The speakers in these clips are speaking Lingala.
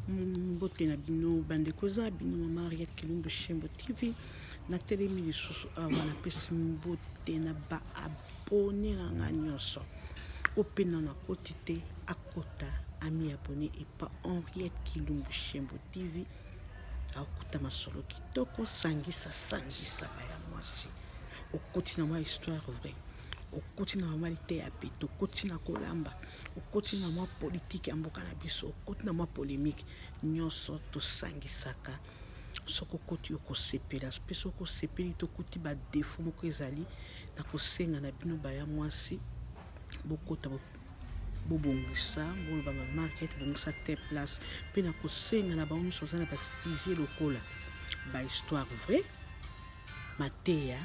Mbote na bino bandeko, eza bino mama Henriette Kilumbu Shembo TV. Natelemi lisusu awa, napesi mbote na ba abonné na nga nyonso. Oyo mpe nano akoti te, akota ami abonné epa Henriette Kilumbu Shembo TV. Akuta masolo kitoko, sangisa sangisa baya mwasi. Okoti na mwa histoire vraie, okoti na mama liteya pete, okoti na kolamba, okoti na mwa politike ya mboka na biso, okoti na mwa polémique nyonso tosangisaka. Soki okoti, okosepela. Mpe soki osepeli, tokuti badefo moko ezali na kosenga na bino baya mwasi, bokota, bobongisa, boloba mama Henriette bongisa te place. Mpe na kosenga na bango nyonso baza na basujet lokola bahistoire vraie, mateya,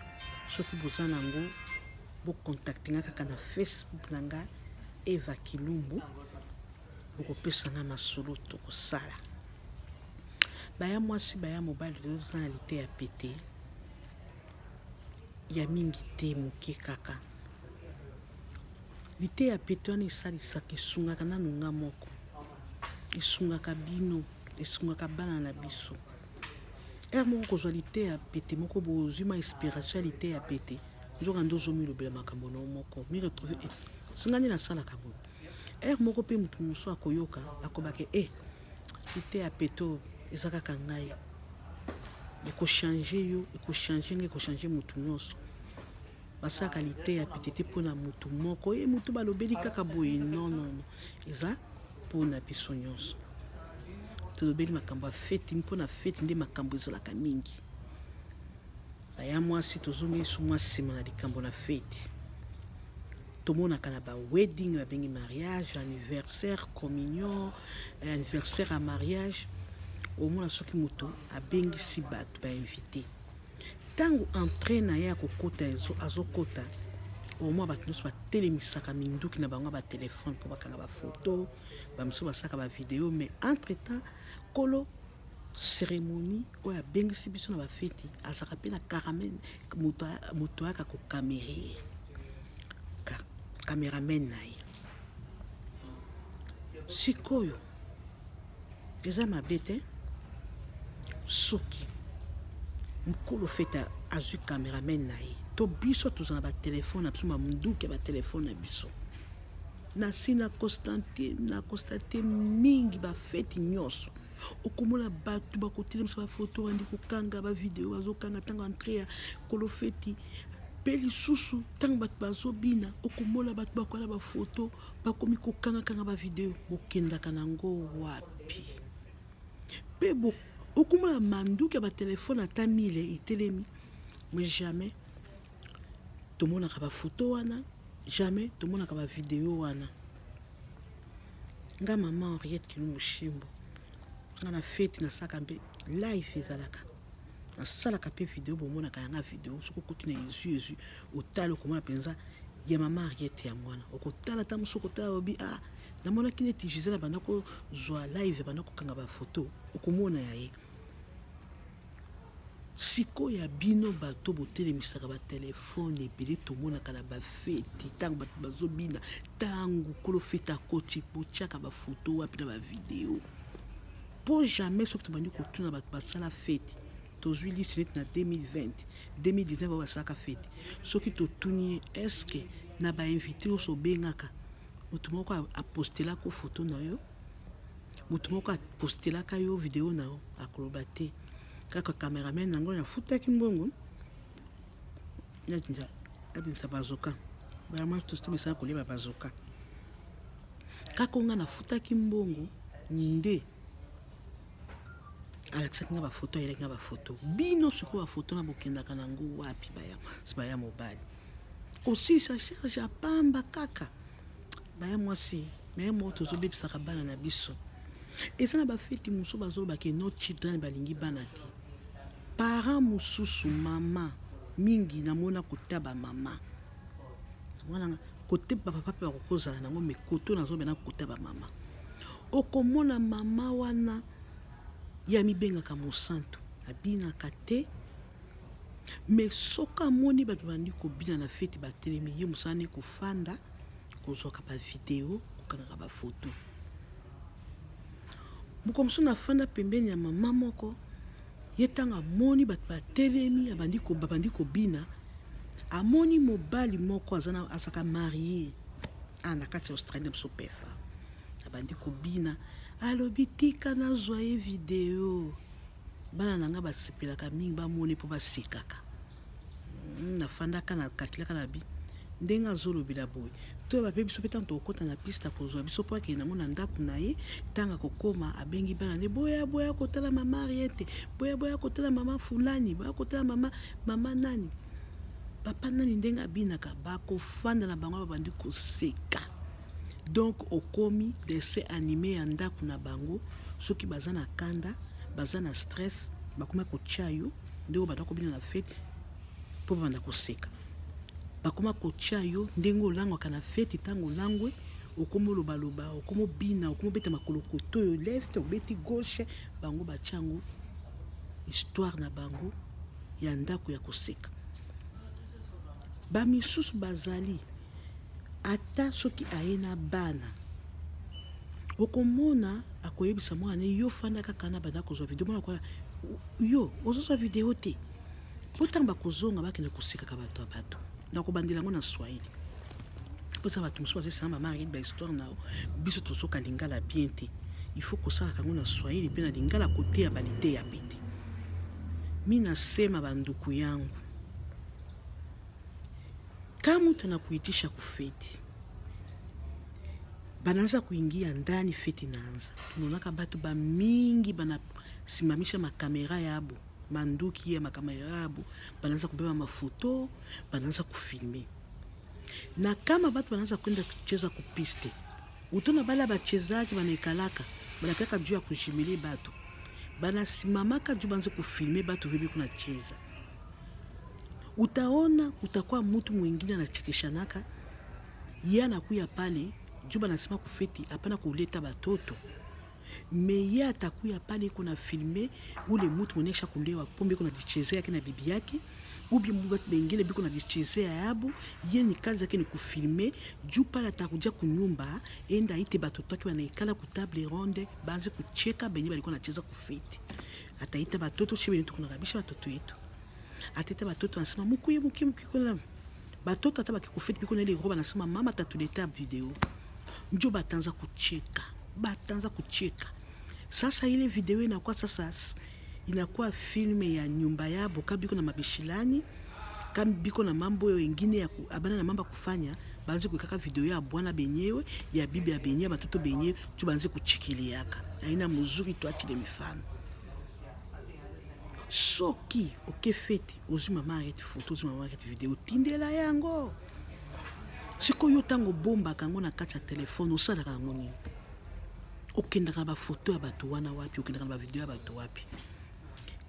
soki boza nango, bocontacte nga kaka na Facebook na nga Eva Kilumbu, bokopesa nga masolo, tokosala. Baya mwasi, baya mobali, toza na liteya pete ya mingi te, moke kaka. Liteya pete wana esalisaka, esungaka nanu nga moko, esungaka bino, esungaka bana na biso. Heure moko kozwa liteya pete moko, bozwi ma inspiration ya liteya pete, nzoka nde ozomilobela makambo na yo moko, mi retrouve e singa nde nasalaka boye. Heure moko mpe moto mosusu akoyoka, akobaka e liteya pete oyo eza kaka ngai, ekochange yo, ekochange ngai, ekochange motu nyonso. Basalaka liteya pete te mpona motu moko ye motu balobeli kaka boye, non non non, eza mpona biso nyonso. Tolobeli makambo ya feti, mpona feti nde makambo ezalaka mingi. Baya mwasi, tozongi lisusu mwa nsima na likambo na feti. Tomonaka na bawedding, babengi mariage, anniversaire, communion, anniversaire ya mariage, omona soki moto abengisi bato, bainvité, ntango entrée na ye ya kokota, azokota, omwa bato nyonso batelemisaka minduki na bango ya batelefone mpo bakanga bafoto, bamosusu basalaka bavideo. Mais entre temps, kolo cérémonie oyo abengisi biso na bafeti azalaka mpe na cameraman, moto ayaka kokamere ye, cameraman na ye. Sikoyo eza mabe te soki mokolo fete azwi cameraman na ye, to biso toza na batelefone na biso, bamunduki ya batelefone na biso. Nasi na constate mingi, bafeti nyonso okomona bato bakotelemisa bafoto, bandi kokanga bavideo, bazokanga ntango entrée ya kolo feti. Mpe lisusu ntango bato bazobina, okomona bato bakola bafoto, bakomi kokangakanga bavideo. Bokendaka nango wapi? Mpe okomona manduki ya batelefone ata mile etelemi, mais jamais tomonaka bafoto wana, jamais tomonaka bavideo wana. Nga mama Henriette Kilumbu Shembo, nga na feti nasalaka mpe live, ezalaka nasalaka mpe video, bomonaka yanga video. Soki okoti na ezwi ezwi, otali, okomona mpenza ya mama Henriette yango wana. Okotala ata mosu, okotala, obi: "Ah, namonaki neti Gisele banda kozwa live, banda kokanga bafoto." Okomona ya ye. Sikoyo ya bino bato botelemisaka batelefone ebele, tomonaka na bafeti ntango bato bazobina, ntango kolo feti akoti, botiaka bafoto wapi na bavideo? Mpo jamais soki tobandi kotuna bato basala feti, tozwi liste neti na 2020, 2019 oyo basalaka feti, soki totuni ye: "Est-ce na bainvité nyonso obengaka, moto moko apostelaka foto na yo, moto moko apostelaka yo video na yo?" Akoloba te, kaka cameraman yango nafutaki mbongo, abimisa bazoka bayama, tosala kolia bazoka kaka nga nafutaki mbongo nde alakisaki nga bafoto, ayelaki nga bafoto. Bino sikoyo bafoto na bokendaka nango wapi? Baya baya mobali, kosilisa charge ya pamba kaka. Baya mwasi, me moko tozobebisaka bana na biso. Eza na bafeti mosusu bazolobaka no children, balingi bana te. Parent mosusu, mama mingi namona kota bamama wana, kote bapapa mpe bakokozala nango, me koto nazobena kota bamama, okomona mama wana ye amibengaka mosantu, abinaka te, me soki amoni bato bandi kobina na feti, batelemi, ye mosala nde kofanda, kozwaka bavideo, kokangaka bafoto. Mokolo mosusu nafanda pembeni ya mama moko, ye ntango amoni bato batelemi, abandi babandi kobina, amoni mobali moko azalaka marie a na kati ya Australie na biso pefa, abandi kobina, alobi tika nazwa ye video. Bana na nga basepelaka mingi bamoni mpo basekaka. Nafandaka na kalkulaka na bi ndenge azolobela boye, toyeba mpe biso mpe ntango tokokɔta na piste akozwa biso mpo akende yango na ndako na ye. Ntango akokóma abengi bana ne, boya boya kotala mama Ariete, boya boya kotala mama fulani, boya kotala mama mama nani, papa nani, ndenge abinaka. Bakofanda na bango, babandi koseka. Donc okomi dessin animé ya ndako na bango. Soki baza na kanda, baza na stress, bakoma kotia yo ndenge banda kobina na fête mpo babanda koseka. Bakoma kotia yo ndenge olangwaka na fête. Ntango olangwe, okoma olobaloba, okoma obina, okoma obeta makolo koto oyo left, obeti gauche. Bango batia yango histoire na bango ya ndako ya koseka. Bamisusu bazali, ata soki aye na bana, okomona akoyebisa mwana ne, yo fanda kaka na banda kozwa video. Mwana koya, yo ozozwa video te, mpo ntango bakozonga bakende kosekaka bato ya bato. Nakobandela yango na swahili mposa bato mosusu bazosala mama Ariete bahistoire na biso, tozoka lingala bien te. Il faut kosalaka yango na swahili mpe na lingala, koteya baliteya pe te. Mi nasema, banduku yangu, kama mtu anakuitisha kufête, banaanza kuingia ndani, fête inaanza, tunaonaka batu bamingi banasimamisha makamera yabo, manduki ya makamera yabo, banaanza kubeba mafoto, banaanza kufilmer. Na kama batu banaanza kwenda kucheza kupiste, utona bala bachezaji banaikalaka, banakaka juu ya kujimilie batu, banasimamaka juu banze kufilmer batu vibi kunacheza. Utaona kutakuwa mutu mwingine anachekeshanaka, ye anakuya pale juu banasema kufête hapana kuleta batoto, mais ye atakuya pale iko na filmer ule mutu mwenyesha kulewa pombe, iko najichezea yake na bibi yake, ubi batu bengine biko najichezea yabo. Ye ni kazi yake ni kufilmer juu pale atakuja kunyumba, enda aite batoto ake banaikala ku table ronde, banze kucheka benye balikuwa nacheza kufête. Ataita batoto she benye tukunakabisha batoto yetu, ataita batoto, anasema mukuye, mukuye, mukuye. Batoto ata bakikufête biko na ile roba, anasema mama tatuletea video, njo batanza kucheka, batanza kucheka. Sasa ile video inakuwa sasa inakuwa film ya nyumba yabo. Kabiko na mabishilani, kama biko na mambo yo ingine ya abana na mambo ya kufanya, banze kuikaka video ya bwana benyewe, ya bibi ya benyewe, batoto benyewe tu, banze kuchikiliaka. Aina muzuri. Tuachile mifano. Soki oke fête, ozwi mama Arete photo, ozwi mama Arete video, otindela yango. Sikoyo ntango obombaka yango na kati ya telefone, osalaka yango nini? Okendaka na bafoto ya bato wana wapi? Okendaka na bavideo ya bato wapi?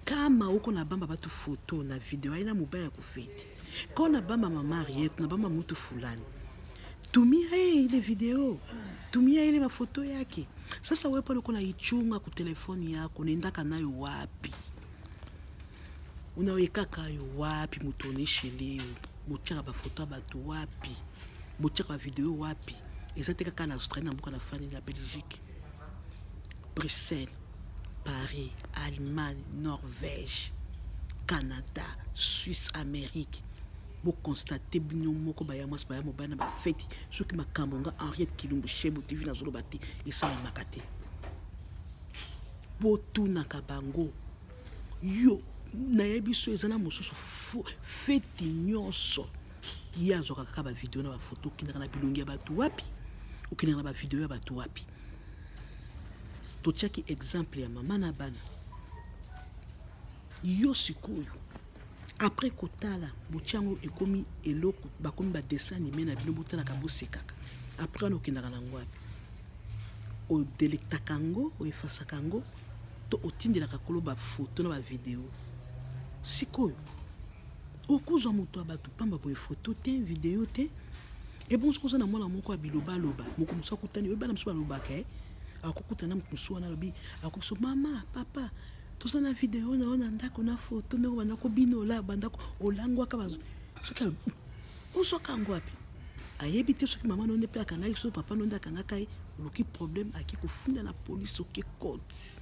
Kama uko na bamba bato foto na video, aina mobaya ya kufête, ko na bamba mama Ariete, na bamba mutu fulani, tumia ye ile video, tumia ile mafoto yake. Sasa wewe pale uko naichunga ku telefoni yako, unaendaka nayo wapi? Unawekaka yo wapi? Moto oneshe leo, botiaka bafoto ya bato wapi? Botiaka bavideo wapi? Eza te kaka na Australie, na mboka na fani, na Belgique, Bruxelles, Paris, Allemagne, Norvège, Canada, Suisse, Amérique. Boconstater bino moko, baya mwasi, baya mobali, na bafêtes. Soki makambo nga Henriette Kilumbu Shebo TV nazoloba te, esalemaka te. Botunaka bango. Yo nayebi so eza na mosusu, fête nyonso ye azwaka kaka bavideo na bafoto. Okendaka na bilongi ya bato wapi? Okendaka na bavideo ya bato wapi? Totiaki exemple ya mama na bana. Yo sikoyo, après kotala, botia yango, ekomi eloko, bakomi badessin animé na bino, botalaka, bosekaka. Après wana, okendaka nango wapi? Odeletaka yango, oefasaka yango, to otindelaka kolo bafoto na bavideo? Sikoyo okozwa moto ya bato pamba boye, foto te, video te. Ebongo soki oza na mwana moko ya bilobaloba, moko mosusu akutani oyo bana mosusu balobaka, e akokutana moto mosusu wana, alobi, akobiso mama, papa, toza na video na yo na ndako na foto, ndenge banda kobinola, banda olangwaka. Soki ozwaka yango wapi? Ayebi te soki mama no nde mpe akangaki, soki papa no nde akangaka ye. Oluki problème, ake kofunda na police, oke cote.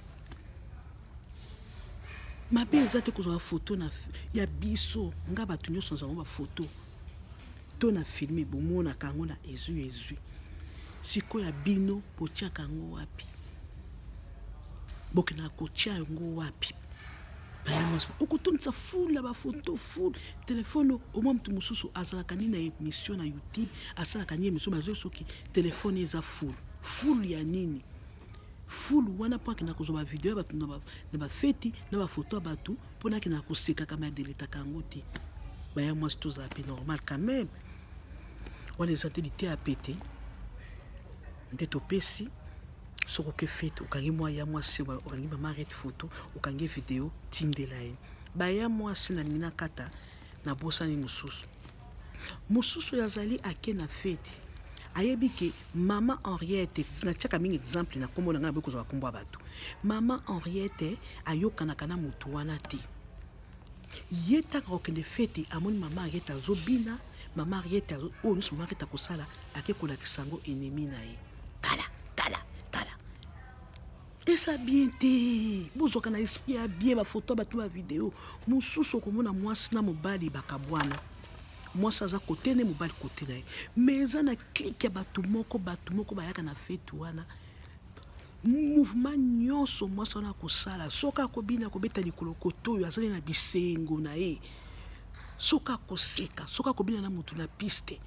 Mabe eza te kozwa foto na ya biso nga bato nyonso nazwa bango bafoto to na filme, bomonaka yango na ezwi ezwi. Sikoyo ya bino botiaka yango wapi? Bokendaka kotia yango wapi? Baya mwasi okotondisa fule na bafoto, fule telefone. Omwa moto mosusu azalaka nini na émission na YouTube, asalaka nini émission, bazoi soki telefone eza fule. Fule ya nini? Fulu wana mpo akenda kozwa bavideo ya bato na bafeti na bafoto ya bato, mpona akenda kosekaka, me adeletaka yango te. Baya mwasi, tozala mpe normal quand même. Wana eza te liteya pete nde topesi. Soki oke fete, okangi mwa ya mwasi, okangi mama Ret photo, okangi video, tindela ye. Baya mwasi, nalingi nakata, nabosani mosusu. Mosusu oyo azali ake na fete, ayebi ke mama Henriette, natiaka mingi exemple na nkombo na ngai, naboyi kozwa bakombo ya bato, mama Henriette ayokanaka na motu wana te. Ye ntango akokende fete, amoni mama Henriette azobina, mama Henriette oyo nyonso mama Henriette akosala, ake kolakisa yango ennemi na ye. Tala, tala, tala, eza bien te. Bozwaka na esprit ya bien bafoto ya bato, bavideo mosusu. Okomona mwasi na mobali bakabwana, mwasi aza kote ne, mobali kote na ye, mais eza na clique ya bato moko. Bato moko bayaka na fete wana, mouvement nyonso mwasi wana akosala, soki akobina, akobeta likolo kote oyo azali na bisengo na ye, soki akoseka, soki akobina na motu na piste,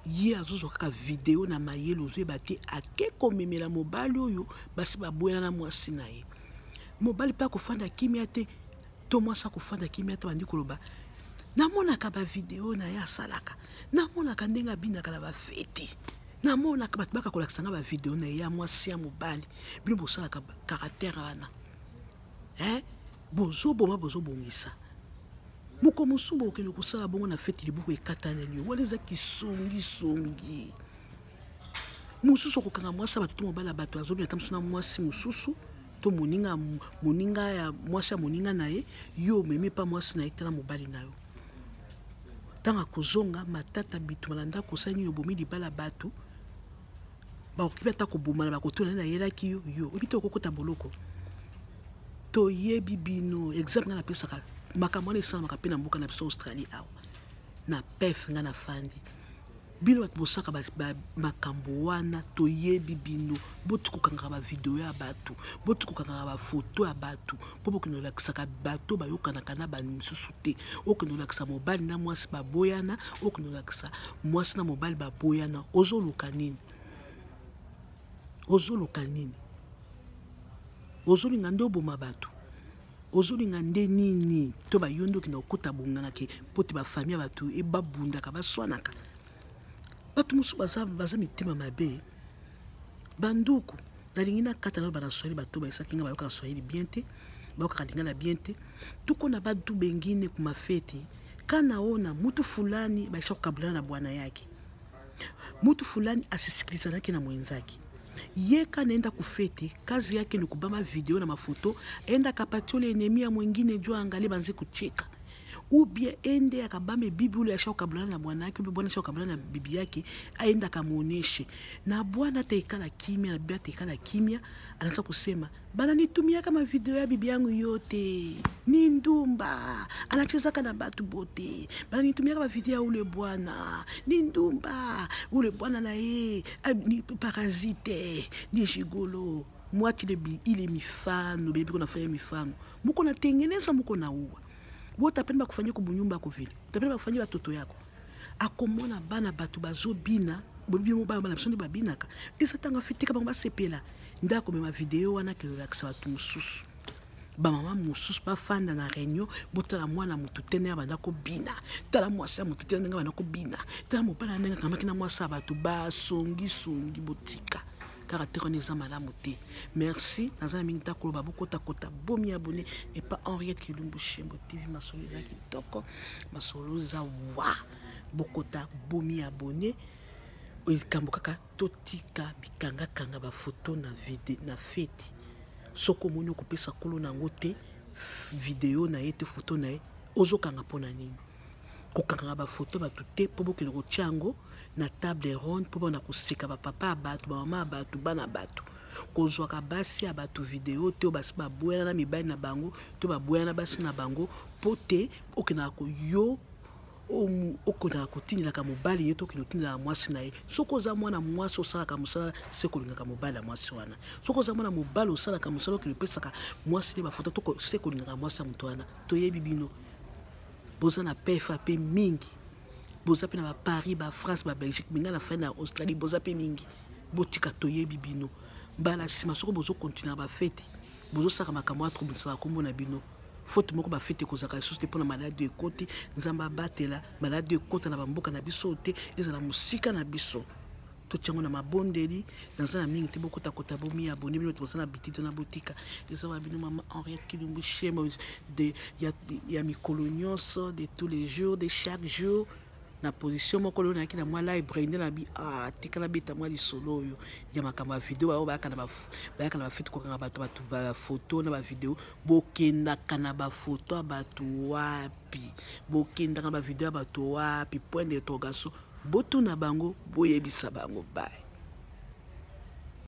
ye azozwa kaka video na mayele. Ozoyeba te, ake komemela mobali oyo basi baboyana na mwasi na ye. Mobali mpe akofanda kimia te, to mwasi akofanda kimia te, bandi koloba: namonaka bavideo na ye asalaka, namonaka ndenge abinaka na bafeti, namonaka bato baka kolakisa nga bavideo na ye ya mwasi ya mobali. Bino bosalaka caractère wana, eh? Bozoboma, bozobongisa. Moko mosusu bokende kosala bongo na feti, libuku ekataneli yo. Wana eza kisongisongi. Mosusu okokanga mwasi ya bato to mobali ya bato azobina ta mosusu na mwasi mosusu to moninga, moninga ya mwasi ya moninga na ye, yo omemi mpa mwasi na ye, tala mobali na yo. Ntango akozonga, matata, bituma na ndako. Osali nini? Obomi libala. Bato bakoki mpe ata kobomana, bakotuna nde nayelaki yo. Yo oyebi te, okokota boloko. Toyebi bino. Exemple ngai napesaka, makambo wana esalamaka mpe na mboka na biso Australie awa na Perth. Ngai nafandi, bino bato bosaka makambo wana, toyebi bino. Boti kokangaka bavideo ya bato, boti kokangaka bafoto ya bato mpo bokende olakisaka bato bayokanaka na bamisusu te. Okende olakisa mobali na mwasi baboyana, okende olakisa mwasi na mobali baboyana. Ozoluka nini? Ozoluka nini? Ozolinga nde oboma bato? Ozolinga nde nini? To bayo nde okenda kokota bongangaki mpo te bafamille ya bato ebabundaka, baswanaka. Bato mosusu baza, baza mitema mabe. Banduku, nalingi nakata nano bana Swahili. Bato bayesaki nga bayokaka Swahili bien te, bayokaka lingala bien te. Tuko na batu bengine kumafeti, kanaona mutu fulani baisha kukabulana na bwana yake, mutu fulani asisikilizanaki na mwenzake, ye kanaenda kufete, kazi yake ni kubamba video na mafoto, enda kapatia ule ennemi ya mwingine juu angalie banze kucheka, ou bien ende akabambe bibi ule asha kukabulana na bwana yake, ube bwana asha kukabulana na bibi yake, aenda akamuoneshe na bwana ataikala kimya na bibi ataikala kimya. Anaanza kusema: bananitumia kama video ya bibi yangu yote ni ndumba, anachezaka na batu bote, bananitumia kama video ya ule bwana ni ndumba, ule bwana na ye ni parasite, ni gigolo. Mwachile ile mifano bebi kunafanya mifano, muko natengeneza, muko naua. Botapenda bakufanyia kubunyumba yako vile, utapenda bakufanyia batoto yako. Akomona bana bato bazobina, bobino bana bana biso nde babinaka, eza ntango afitika bango basepela, nde akomema video wana akelolakisa bato mosusu. Bamama mosusu bafanda na réunion: botala mwana motu te ndenge banda kobina, tala mwasi ya motu te ndenge banda kobina, tala mobali ya ndenge akamaki na mwasi ya bato. Basongisongi, botika kaka te, wana eza malamu te. Merci, naza na mingi ta koloba. Bokotakota, bomi abonner epa Henriette Kilumbu Shembo TV. Masolo eza kitoko, masolo eza wa. Bokota, bomi abonner. Likambo kaka, totika bikangakanga bafoto na vide na feti. Soki omoni okopesa nkolo na yango te video na ye te, foto na ye, ozokanga mpo na nini? Kokangaka bafoto ya bato te mpo bokende kotya yango na table ronde mpo bana koseka bapapa ya bato, bamama ya bato, bana bato. Kozwaka basi ya bato video te oyo basi baboyana na mibali na bango to baboyana na basi na bango mpo te okendaka koyo okendaka kotindelaka mobali ye to okende kotindelaka mwasi na ye. Soki oza mwana mwasi osalaka mosala, se kolingaka mobali ya mwasi wana. Soki oza mwana mobali osalaka mosala, okende opesaka mwasi nde bafoto to se kolingaka mwasi ya moto wana. Toyebi bino boza na PFA mpe mingi, boza mpe na ba Paris, ba France, ba Belgique, minga na fai na Australie, boza mpe mingi. Botika, toyebi bino. Mbala nsima soki bozokontinue na bafeti, bozosaka makambo wana, tokobimisaka nkombo na bino. Faute moko, bafeti ekozalaka lisusu te mpona maladi ekoti. Nzambe abatela maladi ekota na bamboka na biso te, ezala mosika na biso. Totiango na mabondeli. Naza na mingi te, bokotakota, bomi abone bino bato boza na bitidi na botika. Eza wa bino mama Henriette Kilumbu Shemo de ya mikolo nyonso, de tous les jours, de chaque jour, na position moko. Lelo nayaki na mwa library nde na bi ah, tika nabeta mwa lisolo oyo ya makambo ya video. Baoyo bayaka na bafeti kokanga bato bafoto na bavideo, bokendaka na bafoto ya bato wapi? Bokendaka na bavideo ya bato wapi? Point d'interrogation. Botuna bango, boyebisa bango. Bye.